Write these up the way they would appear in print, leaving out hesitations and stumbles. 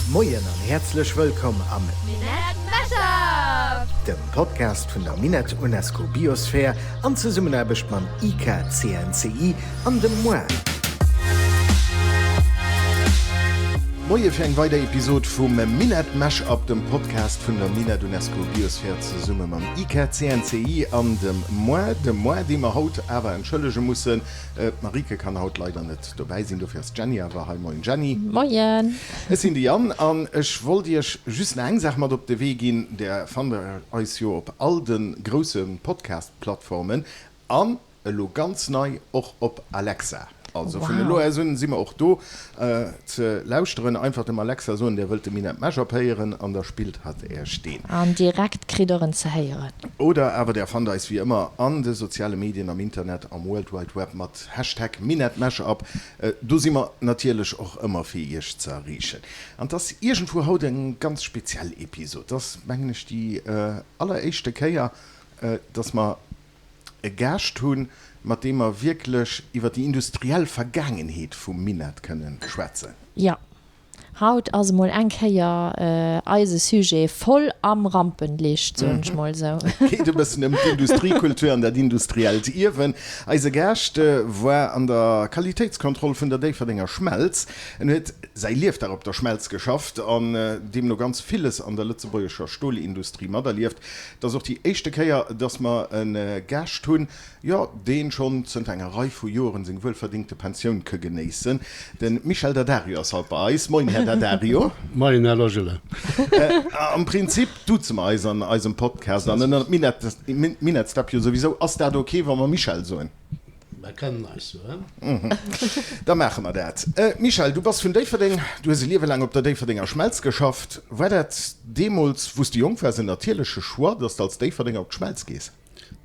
Moien an häerzlech wëllkomm am Minett Mashup! Dem Podcast vun der Minett UNESCO Biosphere an Zesummenaarbecht mam IKCNCI an dem moi. Moie fir eng weider Episod vum Minett Mashup, dem Podcast vun der Minett UNESCO Biosphere zesumme mam IKCNCI an dem moi. Dem moi, dee mer haut awer entschëllege mussen, D'Marieke kann haut leider net dobäi sinn, dofir ass d'Jenny awer hei. Moien Jenny. Moien. Ech sinn de Yann an ech wollt iech just nach eng Saach mat op de Wee ginn. Där fannt der eis jo op all de grousse Podcast-Plattformen an elo ganz nei och op Alexa. Also vun elo aus un si mer och do ze lauschteren. Einfach dem Alexa soen, där wëllt de Minett Mashup héieren an da spillt hatt iech deen. An direkt kritt der en ze héieren. Oder awer där fannt eis wéi ëmmer an de soziale Medien, am Internet, am World Wide Web mat Hashtag MinettMashup. Do si mer natierlech och ëmmer fir iech ze erreechen. An 't ass iergendwou haut eng ganz speziell Episod. 't ass mengen ech déi alleréischte Kéier, dass mer e Gaascht hunn, mat deem mer wierklech iwwer déi industriell Vergaangenheet vum Minett kënnen schwätzen. Jo, haut ass emol eng Kéier eise Sujet voll am Rampenlicht, soen ech mol esou. Et geet e bëssen ëm d'Industriekultur an dat industriellt Ierwen. Eise Gaascht war an der Qualitéitskontroll vun der Déifferdenger Schmelz. En huet säi Liefdag op der Schmelz geschafft an deemno ganz villes an der lëtzebuergescher Stolindustrie materlieft. Et ass och déi éischte Kéier, dass mer e Gaascht hunn, jo, dee schonn zënter enger Rei vu Joren seng wuelverdingte Pensioun ke genéissen. De Michel Daddario ass haut bei eis. Moien, Här Daddario. Moien, Här Logeler. Am Prinzip duze mer eis an eisem Podcast an ënnert Minettsdäpp jo souwisou. Ass dat ok, wa mer Michel soen? Mer kennen eis jo, he? Da maache mer dat. Michel, du bass vun Déifferdeng, du hues e Liewe laang op der Déifferdenger Schmelz geschafft. War dat deemools, wou s de jonk waars, en natierleche Choix, dass de als Déifferdenger op d'Schmelz gees?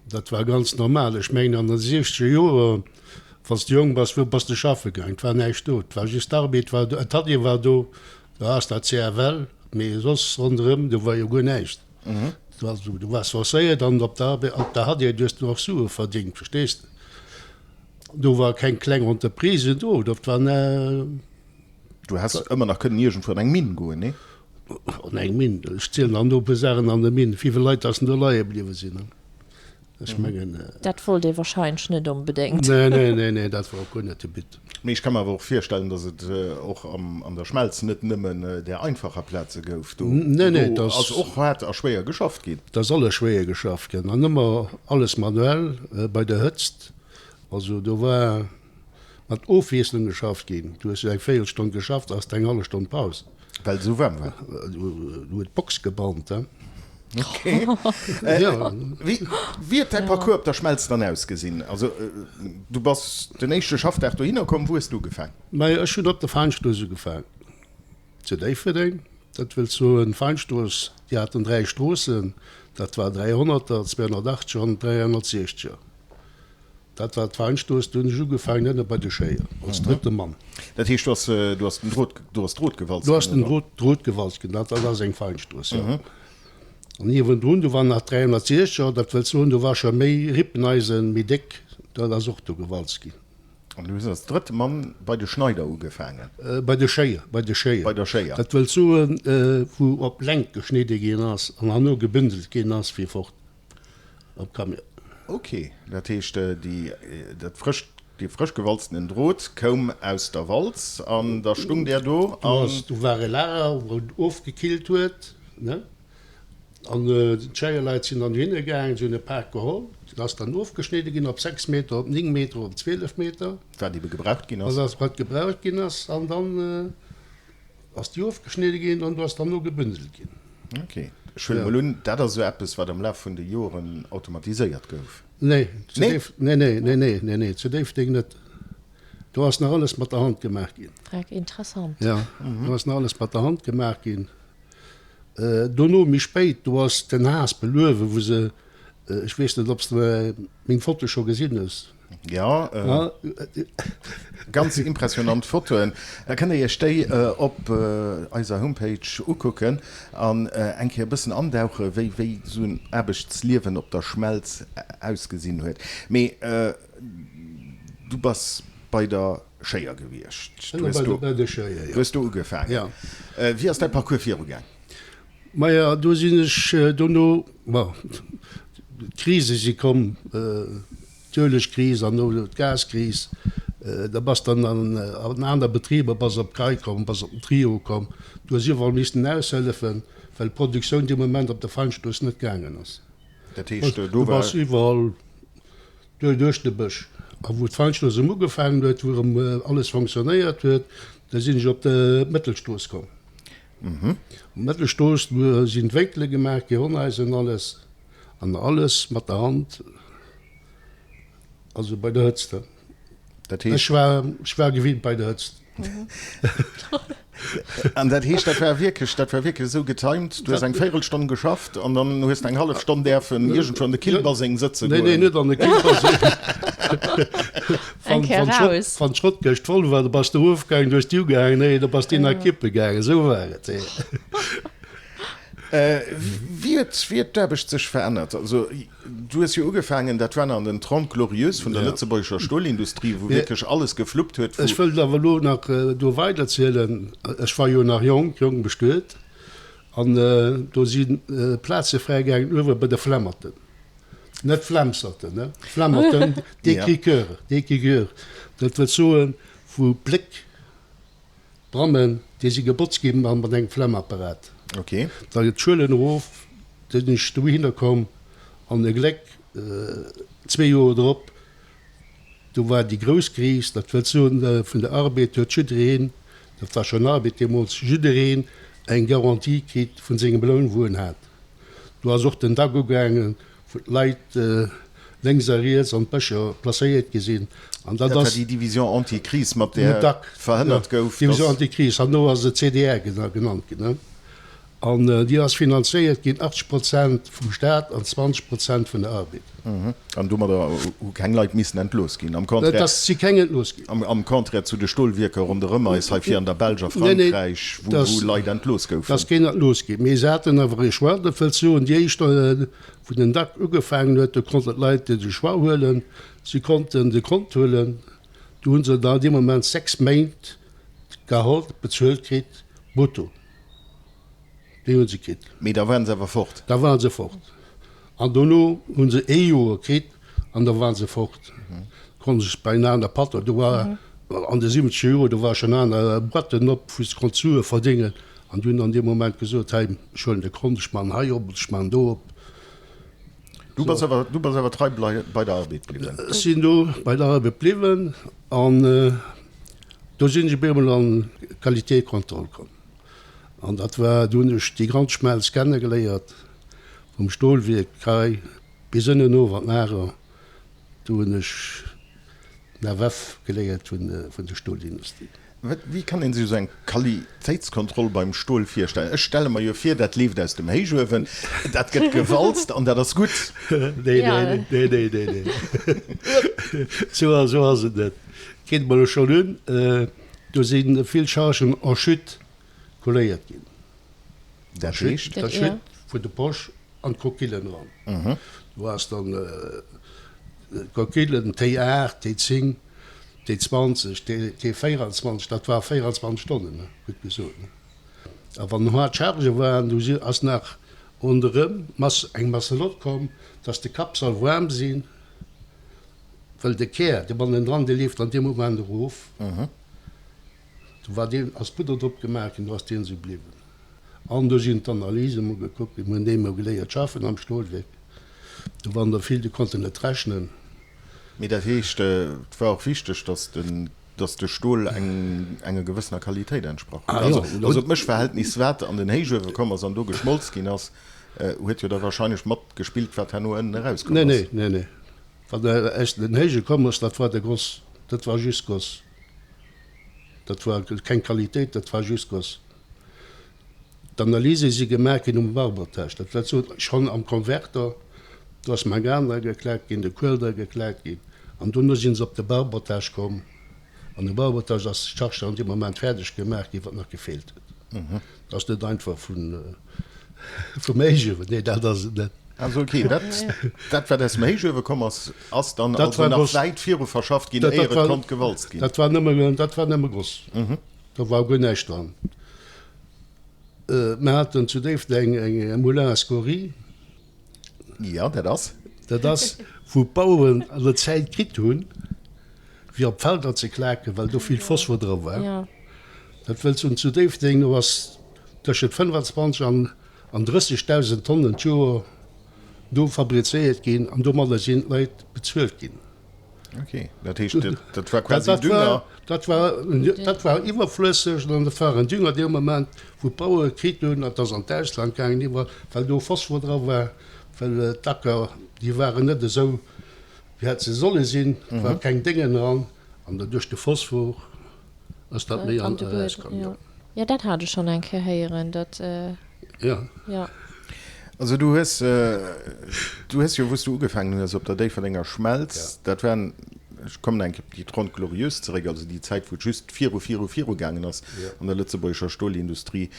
Dat war ganz normal. Ech mengen, an de siechzeger Joer, wann s de jonk bass, wou bass de schaffe gaang? Et war näischt do. Et war just d'Arbed war do, d'Atelier war do, do has de CFL, mee soss ronderëm, do war jo guer näischt. Du waars forcéiert an op der Arbed, op der Hadier du hues du och Sue verdingt, verstees de. Do war keng kleng Entreprise do, dat war Du häss ëmmer nach kënnen iergendwou an eng Minn goen, nee? An eng Minn? Ech zielen dann do e puer Saachen an der Minn, wéivill Leit dass do leie bliwwe sinn. Ech mengen. Dat wollt ee wahrscheinlech net onbedéngt. Nee, nee, nee, nee, dat war och guer net de But. Mee ech ka mer awer och virstellen, datt et och an der Schmelz net nëmmen där einfacher Plaze gouf. Do ass och haart a schwéier geschafft ginn. Et ass alles schwéier geschafft ginn an ëmmer alles manuell bei der Hëtzt. Also do war mat Ofwiesslung geschafft ginn. Du hues eng Véierelstonn geschafft, da has de eng hallef Stonn Paus. Well et esou waarm war? Do huet d'Box gebrannt, he. Ok. Wéi huet däi Parcours op der Schmelz dann ausgesinn? Also du bass den éischte Schaffdag dohinner komm, wou hues du ugefaang? Majo, ech hunn op der Feinstrooss ugefaang, zu Déifferdeng. Dat wëllt soen, Feinstrooss, déi haten 3 Stroossen, dat war 300er, 280er an 360er. Dat war d'Feinstrooss. Do hunn ech ugefaangen, ënne bei de Schéier, als drëtte Mann. Dat heescht, du has, du has den Drot, do ass Drot gewalzt Do ass den Drot, Drot gewalzt ginn. Dat ass eng Feinstrooss, jo. An niewendrun, do war nach 360er, dat wëllt soen, do war scho méi Rippeneisen, méi déck, dat ass och do gewalzt ginn. An du hues als drëtte Mann bei de Schneider ugefaangen? Bei de Schéier, bei de Schéier. Bei der Schéier. Dat wëllt soen, wou op Längt geschnidde ginn ass an herno gebündelt ginn ass fir fort. Op Camion. Ok, dat heescht déi, dat frëscht, dee frësch gewalztenen Drot koum aus der Walz an da stung där do an. Do war e Lager, wou et ofgekillt huet, ne? An d'Scheierleit sinn dann dohinner gaangen, se hunn e Pak geholl, dat ass dann ofgeschnidde ginn op 6 Meter, op 9 Meter, op 12 Meter. Wat ebe gebraucht ginn ass. Wat gebraucht ginn ass. An dann Ass déi ofgeschnidde ginn an do ass dann no gebündelt ginn. Ok. Ech huelen emol un, dat ass esou eppes, wat am Laf vun de Joren automatiséiert gouf? Nee, zu Déif, nee, nee, nee, nee, nee, nee, zu Déifferdeng net. Do ass nach alles mat der Hand gemaach ginn. Freck, interessant. Jo, do ass nach alles mat der Hand gemaach ginn. Dono, méi spéit, do ass den Haaspel uewen, wou se, ech weess net, ob s de meng Foto scho gesinn hues. Jo, ganz impressionant Fotoen. Da kënnt der iech déi op eiser Homepage ukucken an eng Kéier e bëssen andauche wéi wéi esou en Aarbechtsliewen op der Schmelz ausgesinn huet. Mee du bass bei der. Schéier gewiescht. Du hues do, bei de Schéier, jo. Du hues do ugefaangen. Ja. Wéi ass däi Parcours virugaang? Maja, do sinn ech dono, bon, d'Krise si komm, d'Uelegkris an no d'Gaskris. Da bass dann an aner Betriber, bass op d'Rei komm, bass op den Trio komm. Du hues iwwerall missen aushëllefen, well d'Produktioun dee Moment op der Feinstrooss net gaangen ass. Dat heescht, do war. Du bass iwwerall duerch de Bësch. A wou d'Feinstrooss erëm ugefaangen huet, wou erëm alles fonctionnéiert huet, da sinn ech op d'Mëttelstrooss komm. Mëttelstrooss, do sinn d'Wénkele gemaach gi, Honneisen, alles. An alles mat der Hand, also bei der Hëtzt. Dat heescht. Ech war, ech war gewinnt bei der Hëtzt. An dat heescht, dat war wierklech, dat war wierklech esou getimed, du hues eng Véirelstonn geschafft an dann hues de eng hallef Stonn däerfen iergendwou an de Killbaseng sëtze goen. Nee, nee, net an de Killbaseng. Eng Kéier raus. Wann d'Schrottkëscht voll war, da bass de erofgaangen, du hues déi ugehaangen, nee, da bass de nach kippe gaangen, esou war et. Wéi huet, wéi huet d'Aarbecht sech verännert? Also, du hues jo ugefaangen, dat war nach an den Trente Glorieuses vun der lëtzebuergescher Stolindustrie, wou wierklech alles gefluppt huet, wou. Ech wëllt awer elo nach do weiderzielen. Ech war jo nach jonk, jonk bestuet, an do si Plaze fräigaangen uewe bei de Flämmerten. Net Flämserten, ne? Flämmerten, Décriqueurs, Décriqueurs, dat wëllt soen, wou Bléck D'Brammen, déi si gebotzt gi mat engem Flemmapparat. Ok. Da gëtt d'Schuelen erof, du sinn ech dohinner komm an e Gléck, zwee Joer drop, do war déi grouss Kris, dat wëllt soen, vun der Arbed huet jiddereen, dat war schonn Arbed deemools, jiddereen eng Garantie kritt vun sengem Loun, wou en hat. Do ass och den Dack ugaangen, wou d'Leit lénks a riets an d'Bëscher placéiert gi sinn. An dat ass. Dat war déi Division anti-crise, mat där verhënnert gouf, dass. Division anti-crise, herno ass et CDR genannt ginn. An déi ass finanzéiert ginn 80 Prozent vum Staat an 20 Prozent vun der Arbed. An domadder hu keng Leit missen entlooss ginn, am Contraire. Et ass si keng entlooss ginn. Am Contraire zu de Stolwierker ronderëm eis, hei vir an der Belsch a Frankräich, wou Leit entlooss goufen. Et ass keen entlooss ginn. Mee se haten awer e Choix. Dat wëllt soen, déi éischt, wou den Dac ugefaangen huet, do konnten d'Leit de Choix huelen. Si konnten de Kont huelen. Do hu se dann dee Moment 6 Méint Gehalt bezuelt kritt, brutto. Déi hu se kritt. Mee da waren se awer fort. Da waren se fort. An dono hu se ee Joer kritt an da waren se fort. Konnte sech bei en aner Patron, do war an de siwwenzeger Joer, do war schonn aner Boîten op, wou se konnt Sue verdéngen. An déi hunn an deem Moment gesot, hei, ech huelen de Kont, ech maachen hei op, ech maachen do op. Du bass awer, du bass awer trei bei der Arbed bliwwen? Ech sinn do bei der Arbed bliwwen an do sinn ech op eemol an d'Qualitékontroll komm. An dat war, do hunn ech déi ganz Schmelz kennegeléiert, vum Stolwierk hei bis ënnen of an d'Lager. Do hunn ech den FF geléiert vun der Stolindustrie. Wéi kann een sech esou eng Qualitéitskontroll beim Stol virstellen? Ech stelle mer jo vir, dat leeft aus dem Héichuewen, dat gëtt gewalzt an dat ass gutt. Nee, nee, nee, nee, nee, nee. Esou ass et net. Geet emol elo schonn un, do si vill Chargen en chute Couléiert ginn. Dat heescht? Dat Schütt vun de Posch an d'Coquillen eran. Do ass dann d'Coquillen T8, T10, T20, T24, dat war 24 Stonnen, gutt gesot. A wann haart Chargë waren, du ass nach ronderëm eng Masselotte komm, dass de Kapp soll waarm sinn, well de Kär, dee bannendran, dee leeft an deem Moment erof. Do war deen, ass Pudder drop gemaach ginn, do ass deen esou bliwwen. An do sinn d'Analysen mol gekuckt ginn, mir hunn deemol geléiert schaffen am Stolwierk, do waren der vill, déi konnten net rechnen. Mee dat heescht, et war och wichteg, datt den, datt de Stol eng, enger gewëssener Qualitéit entsprach huet. Also, also d'Mëschverhältnis, wat an den Héichuewe komm ass an do geschmolz ginn ass, huet jo da wahrscheinlech matgespillt, wat herno ënnen erauskomm ass. Nee, nee, nee, nee. Wat aus den Héije komm ass, dat war de Goss, dat war just Goss. Dat war keng Qualitéit, dat war just Goss. D'Analyse si gemaach ginn um Barbotage, dat wëllt soen, schonn am Konverter, do ass Mangan dra geklaakt ginn, de Kuel dra geklaakt ginn an dono si se op de Barbotage komm an um Barbotage ass d'Charge an deem Moment fäerdeg gemaach ginn, wat nach gefeelt huet. Dat ass net einfach vum Héichuewen, nee, dat ass et net. Also ok, dat, dat wat aus dem Héichuewe komm ass, ass dann Dat also war nach Goss. wäit viru verschafft ginn, Dat, éier dat et war, konnt gewalzt ginn. dat war nëmme, dat war nëmme Goss. Do war guer näischt dran. Mir haten zu Déifferdeng eng Moulin à scories. Jo, dat ass. Dat ass, wou d'Baueren an der Zäit kritt hunn, fir op d'Felder ze klaken, well do vill Phosphor dra war. Dat wëllt soen, zu Déifferdeng, do ass tëschent 25 an an 30.000 Tonnen d'Joer do fabrizéiert ginn an domadder sinn d'Leit bezuelt ginn. Ok, dat heescht, dat war quasi Dünger? Dat war, dat war iwwerflësseg an dat war en Dünger dee Moment, wou d'Bauere kritt hunn, dat ass an d'Ausland gaangen iwwer, well do Phosphor dra war, well d'Acker, déi waren net esou, wéi hätt se solle sinn, et war keng Déngen dran an duerch de Phosphor ass dat méi an erauskomm, jo. Jo, dat hat ech schonn eng Kéier héieren, dat, jo. Jo. Also du hues, du hues jo, wou s du ugefaangen hues op der Déifferdenger Schmelz, dat waren, ech kommen eng Kéier op déi Trente Glorieuses zeréck, also déi Zäit, wou et just viru, viru, viru gaangen ass an der lëtzebuergescher Stolindustrie.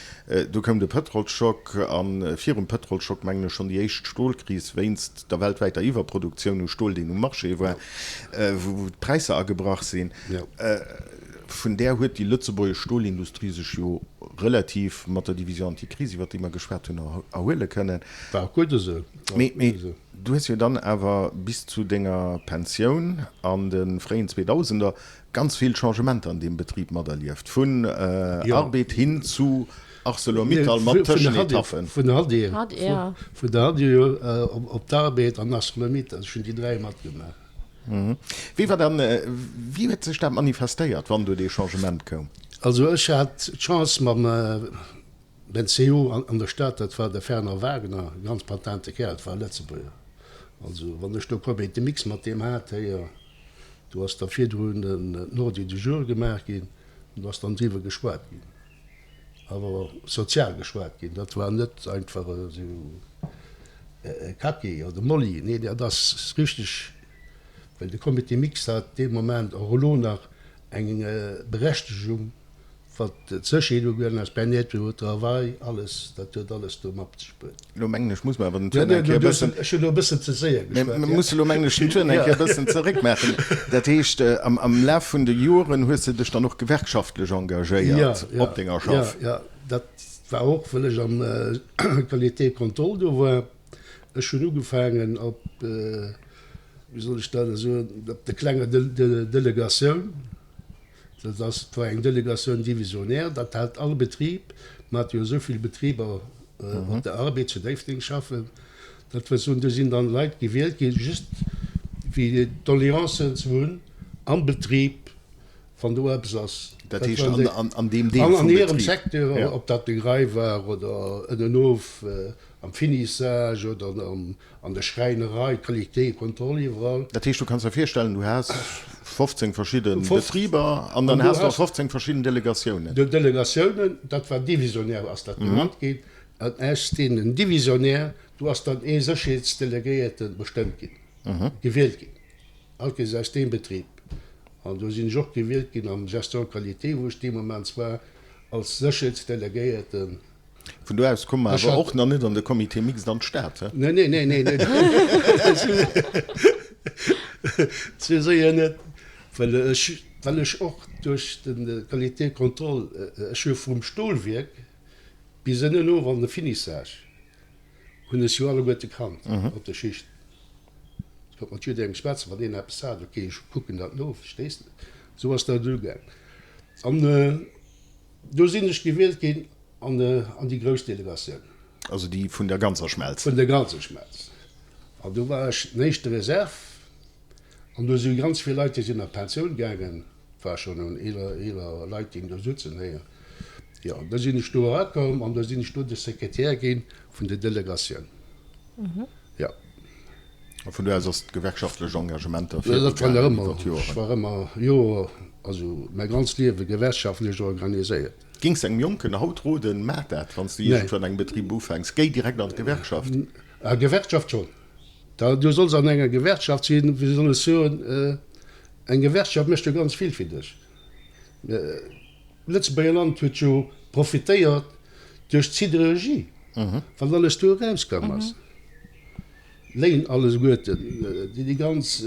Du koum de Pëtrolsschock a virum Pëtrolsschock, mengen ech, schonn déi éischt Stolkris wéinst der weltwäiter Iwwerproduktioun u Stol, deen um Marché war, wou d'Präisser agebrach sinn. Vun där huet déi lëtzebuergesch Stolindustrie sech jo relativ mat der Division anticrise, iwwer déi mer geschwat hunn, erhuele kënnen. War och gutt esou. Mee du hues jo dann awer bis zu denger Pensioun an de fréien Zweedausender ganz vill Changementer an deem Betrib materlieft, vun Arbed hin zu Arcelor-Mittal mat Tëschenetappen. Vun der Hadier op d'Arbed an Arcelor-Mittal, ech hunn déi dräi matgemaach. Wéi war dann, wéi huet sech dat manifestéiert, wann do dee Changement koum? Also ech hat d'Chance mam Ben CEO an der Stad, dat war de Fernand Wagner, e ganz patente Kerl, dat war e Lëtzebuerger. Also wann ech do Comité mixte mat deem hat, héier, do ass da virdrun den Ordre du jour gemaach ginn an do ass dann driwwer geschwat ginn. Awer sozial geschwat ginn. Dat war net einfach esou e Kacki oder Molli, nee dat ass richteg, well de Comité mixte hat dee Moment och elo nach eng Berechtegung, wat d'Sécherheet ugeet, aus Bien-être au travail, alles, dat huet alles do matgespillt. Elo mengen ech, muss mer awer den Tour nach eng Kéier e bëssen. Ech hunn elo e bëssen ze séier geschwat. Mir musse elo mengen ech den Tour nach eng Kéier e bëssen zeréckmaachen. Dat heescht, am Laf vun de Joren hues de dech dann och gewerkschaftlech engagéiert op denger Schaff? Jo, jo, dat war och, well ech am Qualité Contrôle do war. Ech hunn ugefaangen op, wéi soll ech dat soen, op der klenger Delegatioun. Dat ass, et war eng Delegatioun divisionnaire, dat hat all Betrib, mer hate jo esou vill Betriber op der Arbed zu Déifferdeng schaffen, dat wëll soen, do sinn dann Leit gewielt ginn, just fir Doleancen ze hunn am Betrib, wann do eppes ass. Dat heescht an deem Deel vum Betrib? An hirem Secteur, ob dat de Grei war oder ënnenof am Finissage oder an der Schräinerei, Qualité, Kontroll iwwerall. Dat heescht, du kanns der virstellen, du has 15 verschidde Betriber an dann has de och 15 verschidden Delegatiounen. Delegatiounen, dat war divisionär ass dat genannt ginn. An aus deenen divisionär, do ass dann ee Sécherheetsdelegéierte bestëmmt ginn, gewielt ginn, all Kees aus deem Betrib. An do sinn ech och gewielt ginn am Gestion qualité, wou ech dee Moment war, als Sécherheetsdelegéierten. Vun do aus komme mer awer och nach net an de Comité mixte an d'Stad, he? Nee, nee, nee, nee, nee. Sou séier net, well ech, well ech och duerch de Qualité Contrôle, ech hu vum Stolwierk bis ënnen of an de Finissage hunn ech jo alleguerte kannt op der Schicht. Ech konnt mat jidderengem schwätzen, wann een eppes hat, ok, ech kucken dat no, verstees de? Sou ass dat ugaang. An Do sinn ech gewielt ginn an an déi grouss Delegatioun. Also déi vun der ganzer Schmelz? Vun der ganzer Schmelz. An do war ech den éischte Reserve. An do si ganz vill Leit, déi sinn a Pensioun gaangen. Et war schonn un eeler, eeler Leit, déi do sutzen héier. Jo, da sinn ech do erakomm an da sinn ech do de Sekretär gi vun der Delegatioun. Jo. A vun do aus ass d'gewerkschaftlecht Engagement da virugaangen iwwer d'Joren? Ech war ëmmer, jo, also mäi ganzt Liewe gewerkschaftlech organiséiert. Géings de engem Jonken haut roden, maach dat, wann s de iergendwou an engem Betrib ufänks, géi direkt an d'Gewerkschaft? A Gewerkschaft schonn. Da, du solls an enger Gewerkschaft sinn, wéi soll ech soen, eng Gewerkschaft mécht jo ganz vill fir dech. D'Lëtzebuerger Land huet jo profitéiert duerch d'Siderurgie, wat alles do erauskomm ass. Léin alleguerten, déi ganz,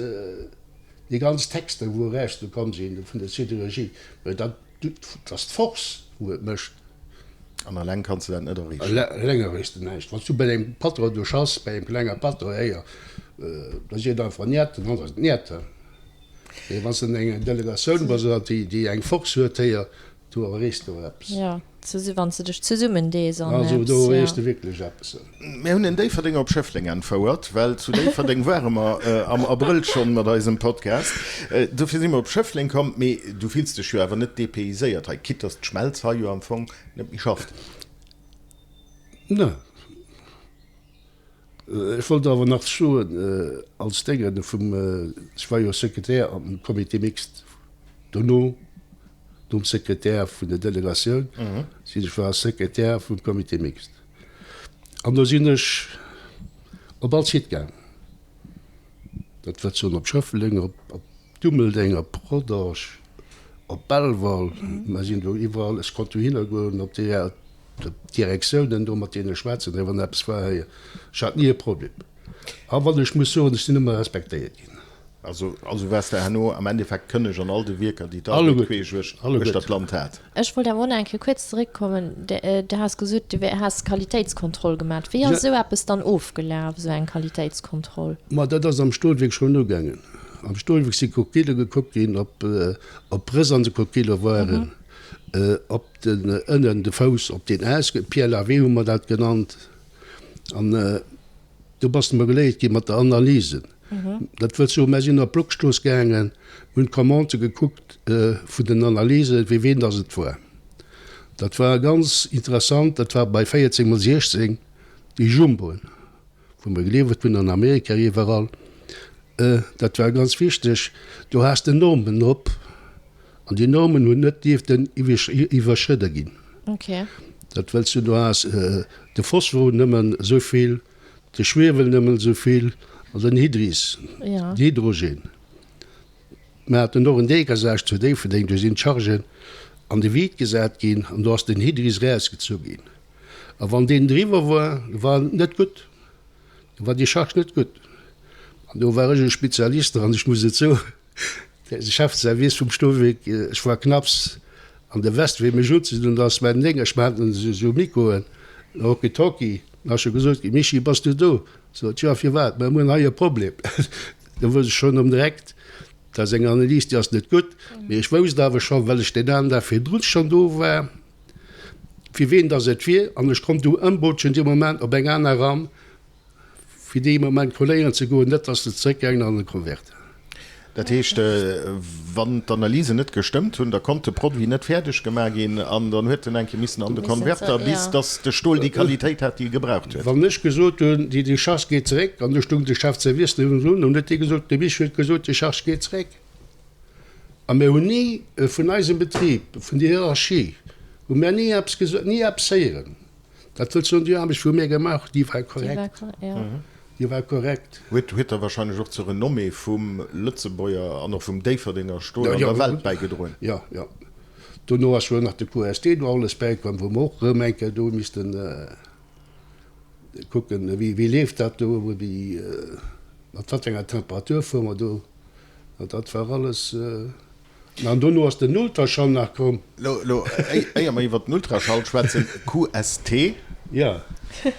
déi ganz Texter wou eraus do komm sinn vun der Sidérurgie, mä dat ass d'Force wou et mécht. An eleng kanns de dat net erreechen. Eleng erreechs de näischt. Wann s du bei engem Patron do schaffs, bei engem klenge Patron héier, da seet einfach Niet, dann ass et Niet. Mee wann s de an enger Delegatioun bass oder déi eng Force huet héier, Do erreechs de och eppes. Jo, wann s de dech zesummendees an eppes. Also do erreechs de wierklech eppes. Mir hunn en Déifferdenger op Schëffleng entfouert, well zu Déifferdeng ware mer am Abrëll schonn mat eisem Podcast. Dofir si mer op Schëffleng komm. Mee du fills dech jo awer net dépayséiert hei, quitte dass d'Schmelz hei jo am Fong net méi schafft. Ne. Ech wollt awer nach soen, als Déngen vum, ech war jo Sekretär am Comité mixte, dono, nom Sekretär vun der Delegatioun, sinn ech war Sekretär vum Comité mixte. An do sinn ech op all Site gaang, dat wëllt soen op Schëffleng, op Dummeldeng, op Rodange, op Belval, mer sinn do iwwerall, ech konnt dohinner goen op déi Direktiounen do mat deene schwätzen, wann eppes war. Ech hat ni e Problem. A wann ech muss soen, ech sinn ëmmer respektéiert ginn. Also waars de herno am Endeffekt Kënneg an all de Wierker, déi d'Arbed queesch uechter d'Land hat? Ech wollt awer och nach eng Kéier kuerz zeréckkommen. Du has gesot, du häss Qualitéitskontroll gemaat. Wéi ass esou eppes dann ofgelaf, esou eng Qualitéitskontroll? Ma dat ass am Stolwierk schonn ugaangen. Am Stolwierk si Coquillë gekuckt ginn, ob Rëss an de Coquillë waren, ob den ënnen de Fouss, ob deen aus, Pierre lavée hu mer dat genannt. An do bass de mer geléiert gi mat der Analyse. Dat wëllt soen, mer sinn op d'Blockstrooss gaangen, hunn d'Commandë gekuckt vun den Analysen, fir ween dass et war. Dat war ganz interessant, dat war bei 14 mol 16, déi Jumboen, wou mer geliwwert hunn an Amerika, iwwerall. Dat war ganz wichteg. Do has de Normen drop an déi Normen hunn net dierften iwwerschridde ginn. Dat wëllt soen, do has de Phosphor nëmmen esou vill, De Schwiewel nëmmen esou vill an den Hydris, Hydrogen. Mir haten och en Degasage zu Déifferdeng, do sinn d'Chargen an de Vide gesat ginn an do ass den Hydris erausgezu ginn. A wann deen driwwer war, war en net gutt, da war déi Charge net gutt. An do war ech e Spezialist dran, ech muss et soen. De Chef de Service vum Stowierk, ech war knapps an de West wéi mech unzedun, da ass mäin Déng, ech mer haten esou Mikroen, Walkie-Talkie, da ass scho gesot ginn, Mischii, bass du do? Sot, jo, firwat? Mer hunn hei e Problem. Do wousst ech schonn direkt, dat ass eng Analys, déi ass net gutt. Mee ech wousst awer schonn, well ech deen aneren Dag virdrun schonn do war, fir ween dass et wier an ech konnt du ëmbootschen dee Moment op eng aner Ram, Fir dee Moment koléieren ze goen, net dass se zréckgaangen an de Converter. Dat heescht, wann d'Analysen net gestëmmt hunn, da konnt de Produit net fäerdeg gemaach ginn an dann huet en eng Kéier missen an de Converter, bis dass de Stol déi Qualitéit hat, déi e gebraucht huet. Wann ech gesot hunn, déi Décharge geet zeréck, an do stoung de Chef de service niewendrun, dann huet dee gesot, de Misch huet gesot, d'Décharge geet zeréck. A mir hunn ni vun eisem Betrib, vun der Hierarchie, hu mir ni eppes gesot, ni eppes héieren. Dat wëllt soen, déi Aarbecht, wou mir gemaach hunn, déi war korrekt. Déi war korrekt. Huet huet da wahrscheinlech och zur Renommée vum Lëtzebuerger an och vum Déifferdenger Stol an der Welt bäigedroen. Jo, jo. Dono ass jo nach de QST do alles bäikomm, wou mer och erëm eng Kéier do hu missten kucken, wéi wéi leeft dat do, wéi, mat wat fir enger Temperatur fuere mer do. Dat war alles. An dono ass den Ultraschall nach komm. Lo, lo, éier mer iwwer den Ultraschall schwätzen, QST. Jo,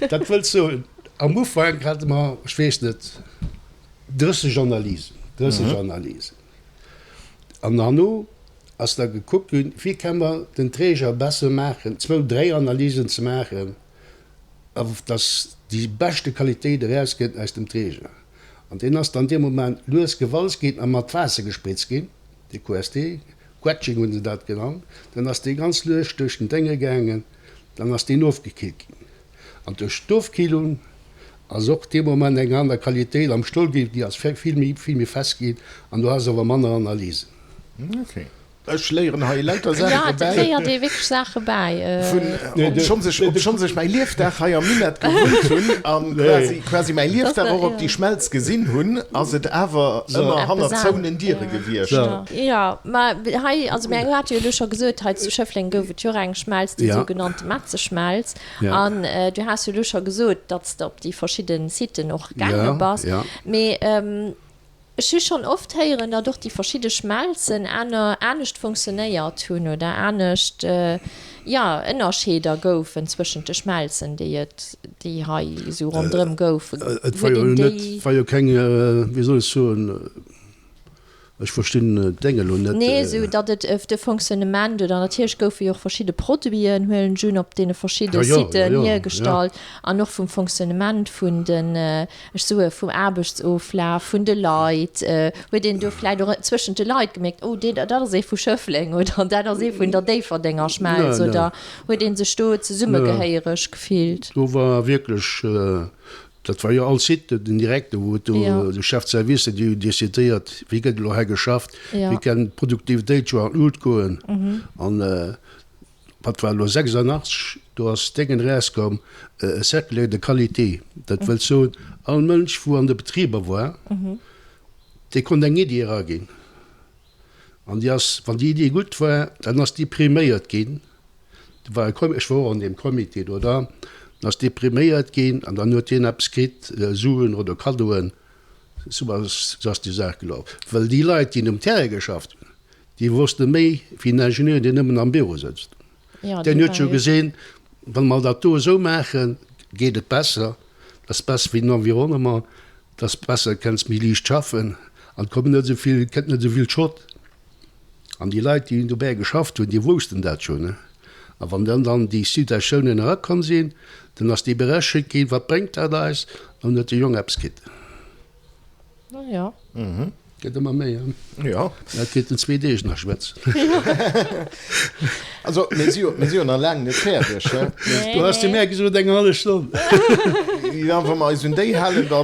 dat wëllt soen, am Ufank hate mer, ech weess net, 30 Analysen, 30 Analysen. An herno ass da gekuckt ginn, wéi kann mer den Träger besser maachen, zwou, dräi Analysen ze maachen, dass déi beschte Qualitéit erauskënnt aus dem Träger. An deen ass dann dee Moment lues gewalzt ginn a mat Waasser gespritzt ginn, de QST, Quetsching hunn se dat genannt. Dann ass dee ganz lues duerch den Dénge gaangen, dann ass deen ofgekillt ginn. An duerch d'Ofkillung ass och dee Moment eng aner Qualitéit am Stol ginn, déi ass vill méi, vill méi fest ginn an du has awer manner Analysen. Ech léieren hei lauter Saache bäi. Jo, et léiert ee wierklech Saache bäi. Vun, obschonns ech, obschonns ech mäi Liefdag hei am Minett gewunnt hunn a quasi, quasi mäi Liefdag och op déi Schmelz gesinn hunn, ass et awer ëmmer hannert zouenen Diere gewiescht. Jo, ma hei, also mir hate jo elo scho gesot, hei zu Schëffleng gouf et jo och eng Schmelz, déi sougenannte Metzeschmelz. An du has jo elo scho gesot, datt s de op déi verschidde Siten och gaange bass. Mee Ech hu schonn oft héieren, datt och déi verschidde Schmelzen aner, anescht funktionéiert hunn oder anescht, jo, Ënnerscheeder goufen zwëschent de Schmelzen, déi et, déi hei esou ronderëm goufen. Et war jo net, war jo keng, wéi soll ech soen, ech verstinn d'Déng elo net. Nee, esou datt et de Fonctionnement oder natierlech goufe jo och verschidde Produiten, huelen ech un, op deene verschidde Siten hiergestallt an och vum Fonctionnement vun den, Ech soe vum Aarbechtsoflaf vun de Leit, huet een do vläicht och zwëschent de Leit gemierkt, oh deen, dat ass ee vu Schëffleng oder dat ass ee vun der Déifferdenger Schmelz oder huet ee sech do zesummegehéiereg gefillt? Do war wierklech, dat war jo all Site, den Direkter huet do, de Chef de service, déi hunn decidéiert, wéi gëtt elo hei geschafft, wéi kann d'Produktivitéit jo an d'Lut goen an Wat war elo 86, do ass d'Déngen erauskomm, e Cercle de qualité. Dat wëllt soen, all Mënsch, wou an de Betriber war, dee konnt eng Iddi eraginn. An déi ass, wann déi Iddi gutt war, dann ass déi priméiert ginn. Do war e Comité, ech war och an deem Comité do dran, dann ass déi priméiert ginn an dann huet deen eppes kritt, Suen oder Kaddoen. Esou ass, esou ass déi Saach gelaf. Well déi Leit, déi um Terrain geschafft hunn, Déi wosste méi wéi en Ingenieur, deen nëmmen am Büro sëtzt. Deen huet jo gesinn, wa mer dat do esou maachen, geet et besser, dat ass besser fir den Environnement, dat ass besser, kenns méi liicht schaffen an et kommen net esou vill, kënnt net esou vill Schott. An déi Leit, déi dobäi geschafft hunn, déi woussten dat schonn. A wann dann dann déi Situatiounen erakomm sinn, dann ass déi berechent ginn, wat bréngt dat eis, an dann huet de Jong eppes kritt. Jo. Gëtt ëmmer méi, hein? Jo. Dat geet en zwee Deeg nach schwätzen. Also, mir si jo, mir si jo nach laang net fäerdeg, hein? Nee, Du has zu mär gesot, eng hallef Stonn. Jo, wa mer eis un déi halen, da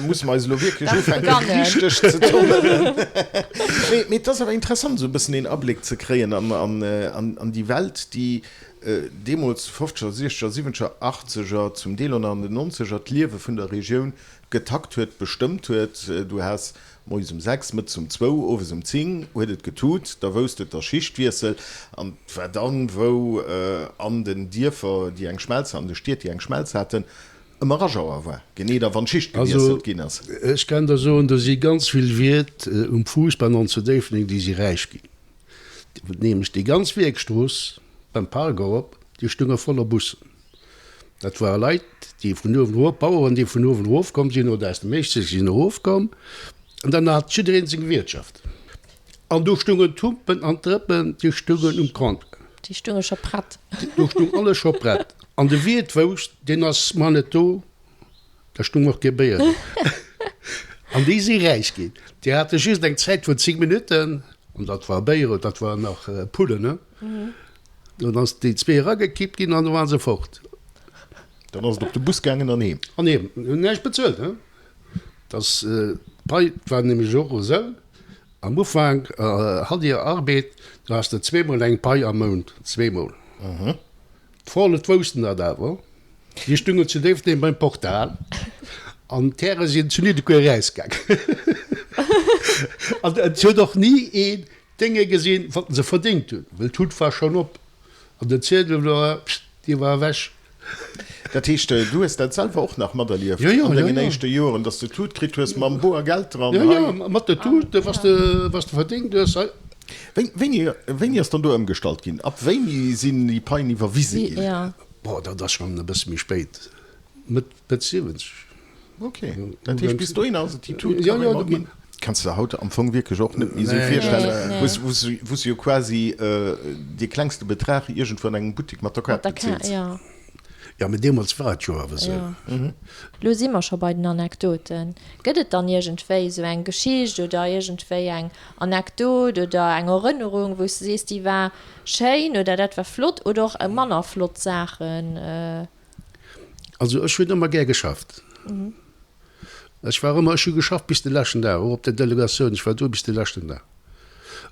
musse mer eis elo wierklech ufänken, richteg ze tummelen. Mee, mee et ass awer interessant, esou e bëssen een Abléck ze kréien an, an, an, an déi Welt, déi deemools, fofzeger, siechzeger, siwwenzeger, achtzeger, zum Deel och nach an den nonzeger, d'Liewe vun der Regioun Getakt huet, bestëmmt huet. Du has moies um 6, mëttes um zwou, owes um 10 huet et getut, da wousst et der Schichtwiessel. An 't war dann, wou an den Dierfer, déi eng Schmelz, an de Stied, déi eng Schmelz haten, ëmmer Rush-Hour war, genee da wann d'Schicht gewiesselt ginn ass. Also, ech kann der soen, do si ganz vill Wiert um Fuussbann an zu Déifferdeng, déi si räich ginn. Nämlech déi ganz Wierkstrooss beim Park erop, déi stounge voller Bussen. Dat ware Leit, déi vun uewen erof, Baueren, déi vun uewen erofkomm sinn oder aus dem Éisträich sinn erofkomm. An dann hat jiddereen seng Wiertschaft. An do stungen d'Humpen an d'Drëppen, déi stungen um Comptoir. Déi stunge scho prett. Do stung alles scho prett. An de Wiert wousst, deen ass mar net do, da stung och kee Béier do. An déi si räich ginn. Déi hate just eng Zäit vun 10 Minutten, an dat war Béier oder dat war nach Pullen, ne? Dann ass déi zwee eragekippt ginn an da waren se fort. Dann ass et op de Bus gaangen an heem. An heem. Hunn näischt bezuelt, he. Dass d'Pai war nämlech och esou, am Ufank hat Dir Arbeed, do has de zweemol eng Pai am Mount, zweemol. D'Frolle woussten dat awer, déi stungen zu Déifferdeng beim Portal an d'Häre sinn zu Nidderkuer erausgaangen. An et huet och ni een Dénge gesinn, wat se verdéngt hunn, well d'Hut war schonn op an den Ziedel war, pst, dee war ewech. Dat heescht, du hues dat selwer och nach materlieft an dengen éischte Joren, dass de d'Tut kritt hues mam Boergeld dran? Jo, jo, mat der Tut, was de, was de verdéngt hues, hei. Wéini, wéini ass dann do ëmgestallt ginn? Ab wéini sinn déi Paien iwwerwise ginn? Boah, dat ass schonn e bësse méi spéit, Mëtt, Mëtt 70. Ok, dat heescht bis dohinner ass et déi Tut kann ëmmer ginn. Kanns de der haut am Fong wierklech och net méi esou virstellen, wou s de jo quasi dee klengste Betrag iergendwou an engem Buttek mat der Kaart bezils. Jo, mee deemools war et jo awer esou. Lo si mer scho bei den Anekdoten. Gëtt et dann iergendwéi esou eng Geschicht oder iergendwéi eng Anekdot oder eng Erënnerung, wou s de sees, déi war schéin oder dat war flott oder och manner flott Saachen? Also ech hunn ëmmer gär geschafft. Ech war ëmmer, ech hu geschafft bis de leschten Dag, och op der Delegatioun, ech war do bis de leschten Dag.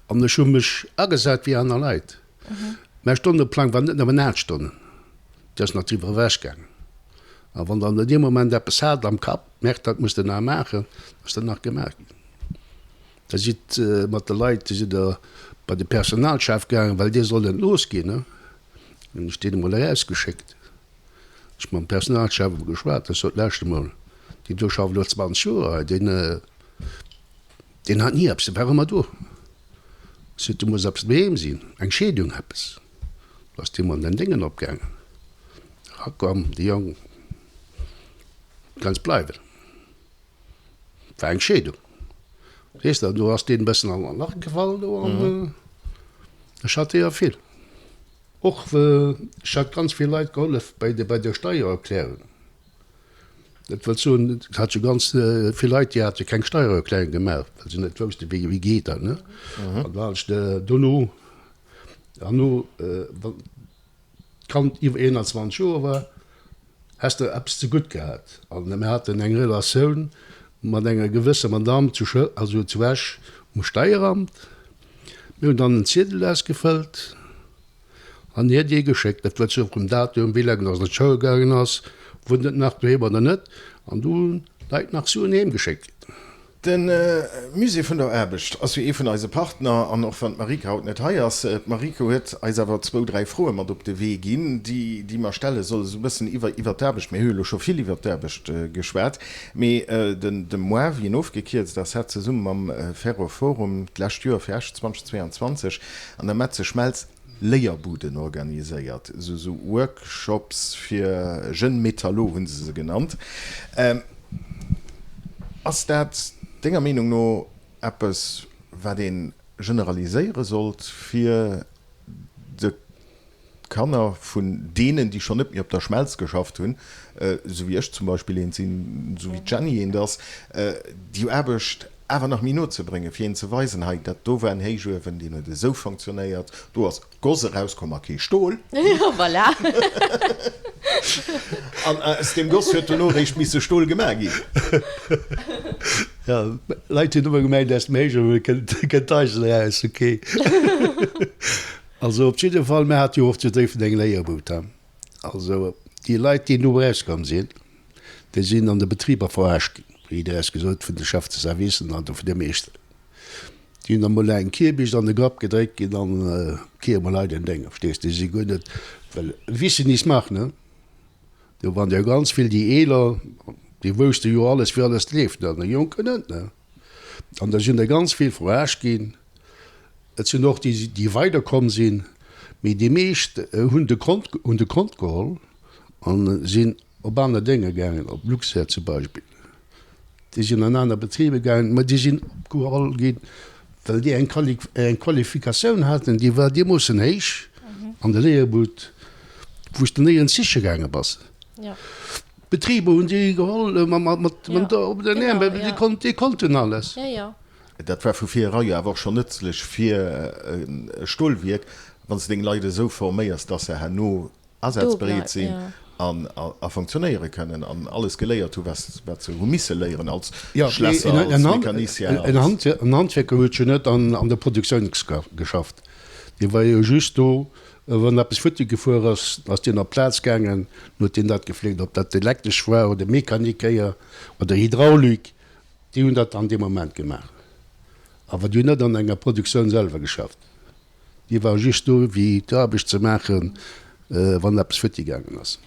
An ech hu mech agesat wéi aner Leit. Mäi Stonneplang war net nëmmen 8 Stonnen, dee ass nach driwwer ewech gaangen. A wann der an deem Moment eppes hat am Kapp, merkt, dat muss de nach maachen, ass dat nach gemaach ginn. Da sidd mat de Leit, da sidd Der bei de Personalchef gaangen, well dee sollt entlooss ginn. Hunn ech deen emol erausgeschéckt. Ech mam Personalchef emol geschwat, ech sot, Lauschter mol, deen do schafft elo 20 Joer hei, deen, deen hat ni eppes, dee war ëmmer do. Ech sot, Do muss eppes doheem sinn, eng Scheedung, eppes. Do ass deemol den Déngen opgaangen, erakomm, de Jong, kanns bleiwen. War eng Scheedung, weess de, an do ass deen e bëssen an Lach gefall do an ech hat deeër vill. Och ech hat ganz vill Leit gehollef bei de bei der Steiererklärung. Dat wëllt soen, et hat jo ganz vill Leit, déi hate keng Steiererklärung gemaach, well se net woussten, wéi wéi geet dat, ne. An do hat ech dono, herno, wann d'Kand iwwer 21 Joer war, Häss de eppes ze gutt gehat? An mir haten eng Relatioun mat enger gewësser Madame zu Schë, also zu Esch um Steieramt. Mir hunn dann en Ziedel ausgefëllt an hir dee geschéckt. Dat wëllt soen, vum Datum, wéi laang dass en an d'Schoul gaangen ass, wunnt et nach doheem oder net. An du hunn d'Leit nach Suen heem geschéckt. De Musée vun der Aarbecht ass jo ee vun eise Partner, an och wann d'Marike haut net hei ass, d'Marike huet eis awer zwou, dräi Froe mat op de Wee ginn, déi, déi mer stelle solle sou e bëssen iwwer, iwwer d'Aarbecht. Mir hu jo elo scho vill iwwer d'Aarbecht geschwat, mee den, de Mois, wéi en ofgekierzt ass, hat zesumme mam Ferroforum d'lescht Joer fir Esch 2022 an der Metzeschmelz Léierbuden organiséiert, esou sou Workshops fir jeunes métallos hu se se genannt. Ass dat denger Meenung no eppes wat ee generaliséiere sollt fir de Kanner vun deenen déi schonn net méi op der Schmelz geschafft hunn, esou wéi ech zum Beispill eent sinn, esou wéi d'Jenny eent ass, déi Aarbecht awer nach méi no ze bréngen, fir hinnen ze weisen, hei, dat do war en Héichuewen, deen huet esou fonctionnéiert, do ass Goss erauskomm a kee Stol. Jo, voilà. An aus deem Goss huet dono eréischt misse Stol gemaach ginn. Jo, Leit hunn ëmmer gemengt, aus dem Héichuewe kënnt Eisen eraus. Ok. Also op jidde Fall, mir hate jo och zu Déifferdeng Léierbud. Also déi Leit, déi no erauskomm sinn, déi sinn an de Betriber verarscht ginn, wéi Der es gesot vun de Chefs de servicen an vun de Meeschteren. Déi hunn da mol eng Kierbicht an de Grapp gedréckt ginn an kier emol hei den Dénger, verstees de, déi si guer net, well wissen is mach, ne? Do waren der ganz vill, déi Eeler, déi wousste jo alles, wéi alles leeft, an déi Jonken net, ne? An da sinn der ganz vill verarscht ginn. Et sinn och déi, déi weiderkomm sinn, mee déi meescht hunn de Kont, hunn de Kont geholl a sinn op aner Dénger gaangen, op Luxair zum Beispill. Déi sinn an aner Betriber gaangen, mä déi sinn opgeholl ginn, well déi eng eng Qualifikatioun haten, déi war deermoossen héich an der Léierbud, wou s de néierens siche gaange bass. D'Betriber hunn déi geholl mat op den Äerm, well déi konnten alles. Dat war vu vir era jo awer och schonn nëtzlech fir e Stolwierk, wann s de deng Leit esou forméiers, dass se herno asazbereet sinn a fonctionnéiere kënnen an alles geléiert hu wat se hu misse léieren als Schlesser, als Mecanicien, als. En Handwierker huet jo net an der Produktioun geschafft, dee war jo just do, wann eppes futti gefuer ass, ass deen op d'Plaz gaangen, huet deen dat gefléckt, ob dat elektresch war oder Mecanikéier oder Hydraulik, déi hunn dat an deem Moment gemaach, awer déi hunn net an enger Produktioun selwer geschafft. Déi war just do wéi d'Aarbecht ze maachen, wann eppes futti gaangen ass.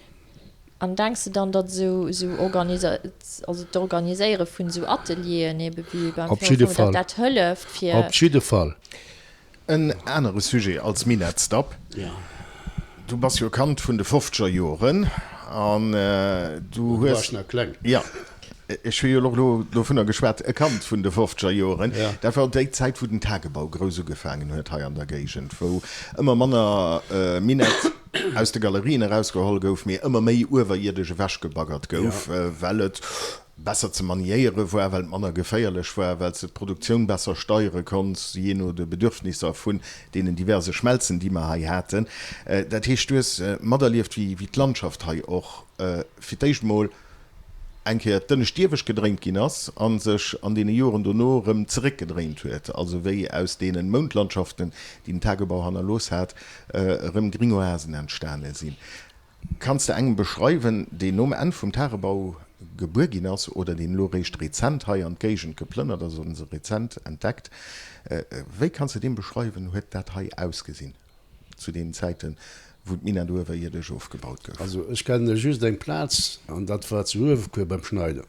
An denks de dann, datt esou esou Organisa also d'Organiséiere vun esou Atelieren ebe wéi beim Op jidde Forum, datt Fall. dat hëlleft fir. Op jidde Fall. En anere Sujet als Minettsdapp. Du bass jo e Kand vun de fofzeger Joren an du hues. Do war ech nach kleng. Jo. Ech hu jo och elo dovunner geschwat, e Kand vun de fofzeger Joren. Dat war déi Zäit, wou den Tagebau grouss ugefaangen huet hei an der Géigend, wou ëmmer manner Minett aus de Galerien erausgeholl gouf, mee ëmmer méi uewerierdesch ewechgebaggert gouf, well et besser ze maniéiere war, well et manner geféierlech war, well s de d'Produktioun besser steiere konns, jee no de Bedürfnisser vun deenen diverse Schmelzen, déi mer hei haten. Dat heescht, du hues materlieft, wéi d'Landschaft hei och fir d'éischt emol. Eng Kéier d'ënnescht Iewescht gedréint ginn ass a sech an deene Joren dono erëm zeréckgedréint huet, also wéi aus deene Moundlandschaften, déi den Tagebau hannerlooss hat, erëm gring Oasen entstane sinn. Kanns de engem beschreiwen, deen nom Enn vum Tagebau gebuer ginn ass oder deen elo eréischt rezent hei an d'Géigend geplënnert ass oder se rezent entdeckt, wéi kanns de deem beschreiwen, huet dat hei ausgesinn? Zu deenen Zäiten, wou d'Minett uewerierdesch ofgebaut gouf. Also ech kennen just eng Plaz, an dat war zu Uewecuer beim Schneider.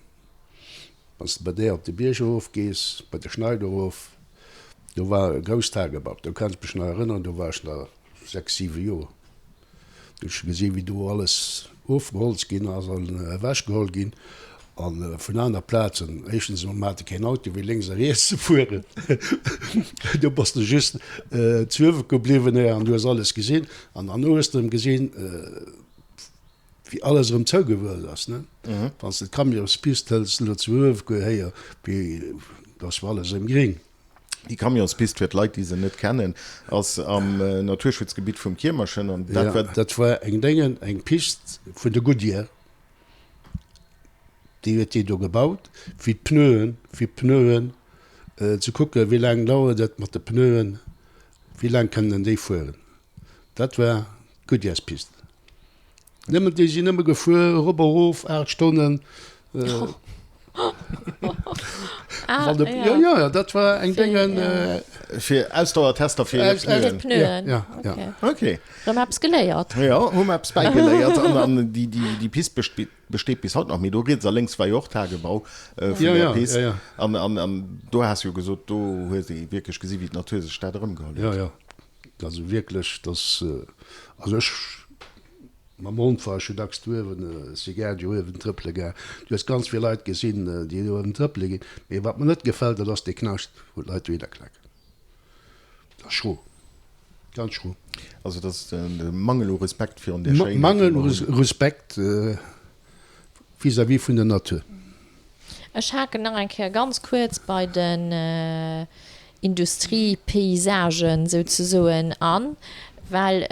Wann s de bei där op de Bierg erof gees, bei de Schneider erof, do war e grouss Tagebau. Do kann ech mech nach erënneren, do war ech nach sechs, siwe Joer. Do hunn ech gesinn, wéi do alles ofgeholzt ginn ass an ewechgeholl ginn. A vun aner Plazen, éischtens emol, mer hate keen Auto wéi lénks a riets ze fueren, do bass de just zu Uewecuer bliwwen an du hues alles gesinn. An dann hues de erëm gesinn, wéi alles erëm zougewuess ass, ne? Wann s de d'Camionspist hëls elo zu Uewecuer héier, wéi, do ass jo alles erëm gring. Déi Camionspist, fir d'Leit, déi se net kennen, ass am Naturschutzgebitt vum Kiermerchen. An dat war. Dat war eng Déngen, eng Pist vun de Goodyear. Déi huet déi do gebaut, fir d'Pneuen, fir d'Pneuen ze kucken, wéi laang dauert et mat de Pneuen, wéi laang kënnen déi fueren. Dat war d'Goodyearspist. Nëmmen, déi sinn nëmme gefuer, erop, erof, 8 Stonnen. Ah, ja. Ja, ja, dat war eng Déngen. Fir Ausdauertester fir hir Pneuen. Pneuen. Ja, ja. Okay. Rëm eppes geléiert. Jo, hu mer eppes bäigeléiert. An, an déi, déi, déi Pist besteet, besteet bis haut nach. Mee do riets a lénks war jo och Tagebau vun Ja, där ja, Pist. ja, ja. An, an, an do has jo gesot, do hues ee wierklech gesi wéi d'Natur sech dat erëmgeholl huet. Ja, ja. Also wierklech, dass, also ech mam Hond war ech jo dacks do uewen, ech si gär do uewen trëppele gaang. Du hues ganz vill Leit gesinn, déi do uewen trëppele ginn. Mee wat mer net gefält, dat ass dee Knascht, wou d'Leit dohinner klacken. Dat ass schro, ganz schro. Also dat ass de Mangel u Respekt virun där Schéinheet, déi Mangel mer u hunn. Respekt vis-à-vis vun der Natur. Ech haken nach eng Kéier ganz kuerz bei den Industriepaysagen souzesoen an, well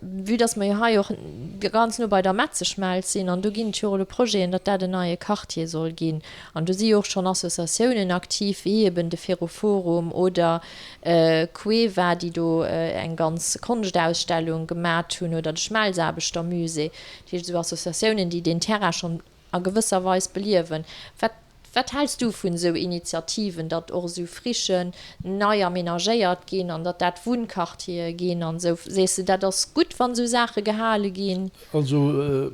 vue dass mer jo hei och ganz no bei der Metzeschmelz sinn an do ginn et jo och elo Projeten, datt dat en neie Quartier soll ginn an do si jo och schonn Associatiounen aktiv wéi eben de Ferroforum oder Cueva, déi do eng ganz Konschtausstellung gemat hunn oder de Schmelzaarbechtermusée, dat heescht esou Associatiounen, déi deen Terrain schonn a gewësser Weis beliewen. Wat, wat häls du vun esou Initiativen, datt och esou Frichen nei amenagéiert ginn an datt dat Wunnquartiere ginn an esou? Sees de, dat ass gutt, wann esou Saache gehale ginn? Also,